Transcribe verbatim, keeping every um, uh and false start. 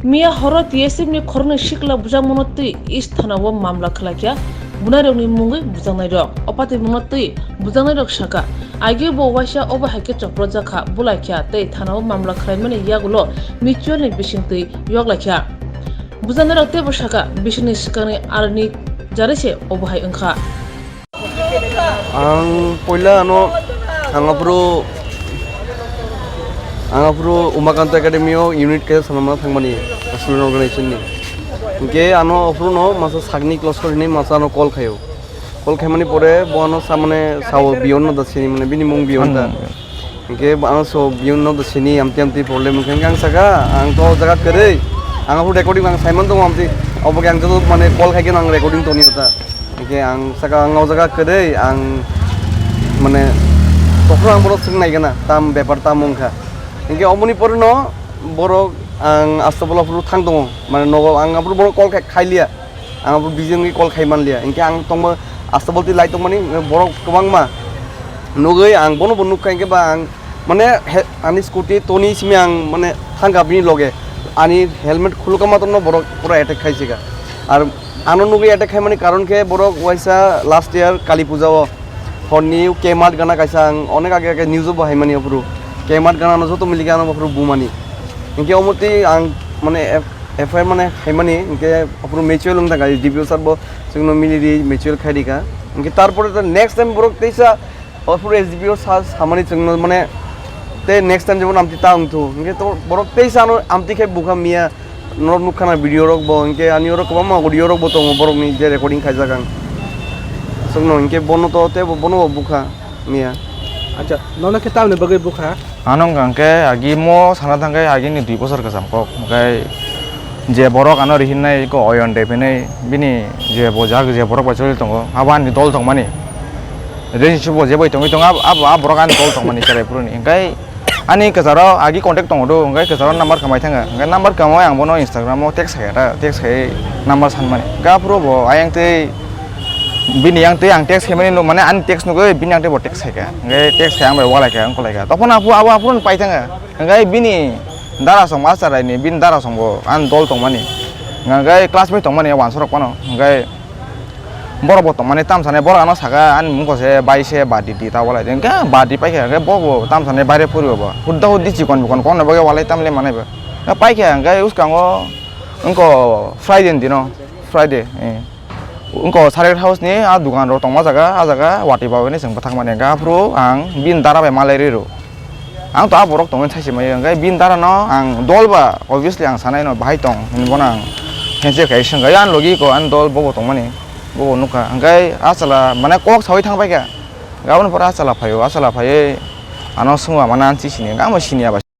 Miya horo T S F ni khoroknwi sikla bujakmano twi East Thana o mamla khlaikha bunairokni mungwi bujaknairok. Ophatimungno twi bujaknairok sakha, agi bo waisa obo hai khe chopropjakha, bulaikha tei Thana o mamla khlaimani yagulo mutual ni bisingtwi yoklaikha. Bujaknairok teibo sakha, bisingni swkangni arni jari se obo hai wngkha. Ang poila ano ang aphuru ang aphuru Umakanta Academy o unit kaisa sanamna thangmani student organization ni. Hinkhe ano aphuru no masa sakni close kori hinwi masa ano call khaio. Call khaimani pore bo ano sa mane sao Biyon no da sini mane bini mung Biyon ta. Hinkhe ano so Biyon no da sini amti amti problem hinkhe ang saka ang to jaga kwrwi ang aphuru recording ang saiman tongo amti obo khe ang joto mane call khaikhe ang recording toni ta. Hinkhe ang saka ang o jaga kwrwi ang mane tokhro ang bono swng nai gana tam bepar tam wngkha. Hinkhe oboni pore no borok ang Astabol aphuru thang tongo mane nogo ang aphuru bono call khai liya ang aphuru busy wngwi call khai man liya hinkhe ang tongma Astabol twi lai tongmani borok kwbangma nugwi ang bono bo nukha hinkhe ba ang mane ani scooty toni simi ang mane thangkha bini loge ani helmet khulukha matwrwngno borok pura attack khaisika ar ano nugwi attack khaimani karon khe borok waisa last year Kali Puja o horni Kmart gana kaisa ang onek age age news o bo haimani aphuru Kmart gana no joto milikhe ano aphuru bumani hinkhe omotwi ang mane F I R mane haimani hinkhe aphuru mutual wng thangkha S D P O sir bo chwngno miliri mutual khairikha hinkhe tarpore next time borok teisa Aphuru S D P O sa samani chwngno mane tei next time jemon amtwi ta wngthu hinkhe to borok teisa ano amtwi khe bukha miya norok nukha na video rok bo hinkhe ani oro kwbangma audio rok bo tongo borokni je recording khaijak ang chwngno hinkhe bono to tei bono bo bukha miya. Acha nono khe tamni bagwi bukha? Ano wngkha hinkhe agi mo sana thangkhe agini dui bosor kwcham kok hinkhe je borok ano rihinnai eko Oyon Deb hinwi bini je bojak je borok bai choli tongo abo ani dol tongmani. Relationship bo je bai tongwi tongo abo abo borok ani dol tongmani chwrai phuru ni hinkhe ani kwcharo agi contact tongo do hinkhe kwcharo number kwmai thangkha hinkhe number kwmai ang bono Instagram o text khaikha text khai number sanmani hinkhe aphuru bo ayang tei bini yang tei ang text khaimani nuk mane ani text nugwi bini yang tei bo text khaikha hinkhe text khai ang bai walaikha wngkolaikha tokphano aphuru abo aphuru pai thangkha hinkhe bini dara song ma chwraini bini dara song bo ani dol tongmani hinkhe classmate tongmani wansarok phano hinkhe Borok bo tongmani tamsani borok ano saka ani mungkho se bai se badi di ta walai de hinkhe badi paikha hinkhe bo bo tamsani baire pori bo hudda huddi chikon bikon kokno bagwi walai tamle manai bo paikha hinkhe uskango wngkha Friday ni dino Friday wngkha Saraikhat house ni ah dukan rok tongma jaga ah jaga watwi bawi hinwi chwng bwthakmani hinkhe aphuru ang bini dara bai malai rwi rw. Ang to a borok tongmani saise maya, hwnkhe bini dara no ang dol ba obviously ang sanai no bahai tong hinwi bono ang handshake khai swngkha, "Ani logi ko ani dol bobo tongmani, bobo nukha." Hwnkhe a chwla mane kok saui thang paikha, aboni pore a chwla phaio, a chwla phaiwi ano swngo mane ani chisini, hwnkhe amo siniya bai.